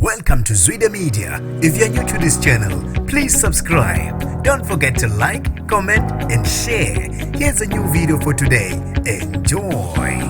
Welcome to Zwida Media. If you're new to this channel, please subscribe. Don't forget to like, comment, and share. Here's a new video for today. Enjoy.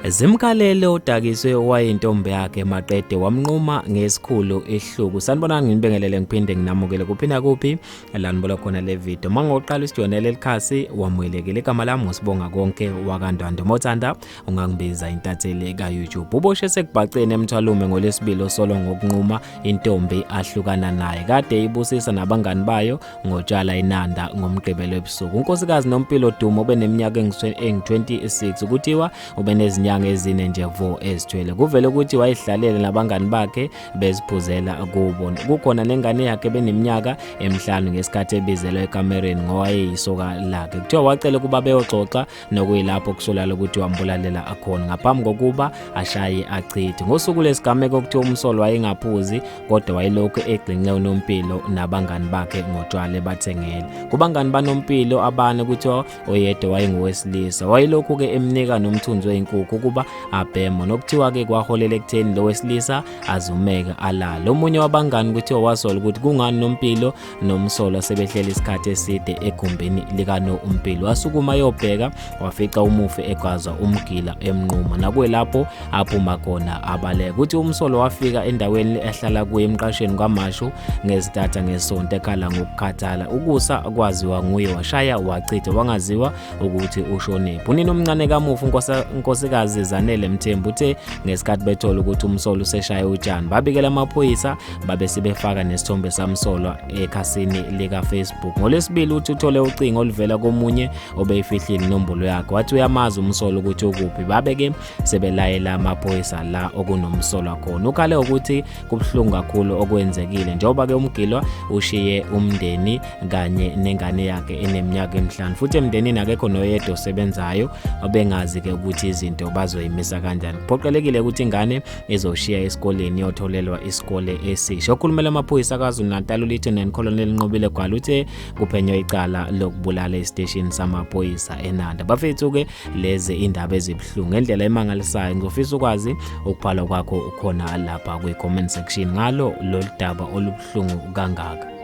Zimkhalele odakiswe owayintombi yakhe maqede wamnquma ngesikhulu ihluku. Sanibonani, nginibingelele ngiphinde nginamukele kuphinda kuphi la nibola khona le video. Mangoqala usijoyinele likhasi wamukelekile. Igama lami nguSibonga konke wakaNdwandwe. Mothanda ungangibiza intatheli ka-YouTube. Uboshwe sekubhaceni eMthwalume ngoLwesibili osolwa ngokunquma intombi ahlukana naye. Kade ibusisa nabangani bayo ngotshala inanda ngoMgqibelo ebusuku. Unkosikazi Nompilo Dumo ubeneminyaka engu-26 kuthiwa ubenezinyanga ezine nje vo ezithwele. Kuvele ukuthi wayehlalele nabangani bakhe beziphuzela kubo. Kukhona nengane yakhe beneminyaka emihlanu ngesikhathi ebizelwa ekamereni ngowayeyisoka lakhe. Kuthiwa wacela ukuba beyoxoxa nokuyilapho kusolakala ukuthi wambulalela akhona ngaphambi kokuba ashaye achithe. Ngosuku lesigameko kuthiwa umsolwa wayengaphuzi kodwa wayelokhu egxinxe uNompilo nabangani bakhe ngotshwala ebathengele. Kubangani baNompilo abane kuthiwa oyedwa wayengowesilisa. Wayelokhu-ke emnika nomthunzi wezinkukhu ukuba abheme nokuthiwa-ke kwaholela ekutheni lo wesilisa azumeke alale. Omunye wabangani kuthiwa wasola ukuthi kungani Nompilo nomsolwa sebehleli isikhathi eside egumbini likaNompilo. Wasukuma yobheka wafica umufi egwazwa umgila emnquma nakuyilapho aphuma khona abaleka. Kuthi umsolwa wafika endaweni ehlala kuyo emqashweni kwaMashu ngezintatha ngesonto ekhala ngokukhathala. Ukusa kwaziwa nguye washaya wachitha wangaziwa ukuthi ushonephi. Unina omncane kamufi uNkosikazi Zanele Mthembu uthe ngesikhathi bethola ukuthi umsolwa useshaye utshani babikela amaphoyisa babe sebefaka nesithombe samsolwa ekhasini lika-Facebook. NgoLwesibili uthi uthole ucingo oluvela komunye obeyifihlile inombolo yakhe wathi uyamazi umsolwa ukuthi ukuphi babe-ke sebelayela amaphoyisa la okunomsolwa khona. Ukhale ukuthi kubuhlungu kakhulu okwenzekile njengoba-ke umgilwa ushiye umndeni kanye nengane yakhe eneminyaka emihlanu futhi emndenini akekho noyedwa osebenzayo obengazi-ke ukuthi izinto bazoyimisa kanjani. Kuphoqelekile ukuthi ingane izoshiya esikoleni iyotholelwa isikole esisha. Okhulumela amaphoyisa KwaZulu-Natal uLieutenant Colonel Nqobile Gwala uthe kuphenywa icala lokubulala esiteshini samaphoyisa eNanda. Bafethu-ke lezi indaba ezibuhlungu ngendlela emangalisayo. Ngizofisa ukwazi ukubhala kwakho khona lapha kwi-comment section ngalo lolu daba olubuhlungu kangaka.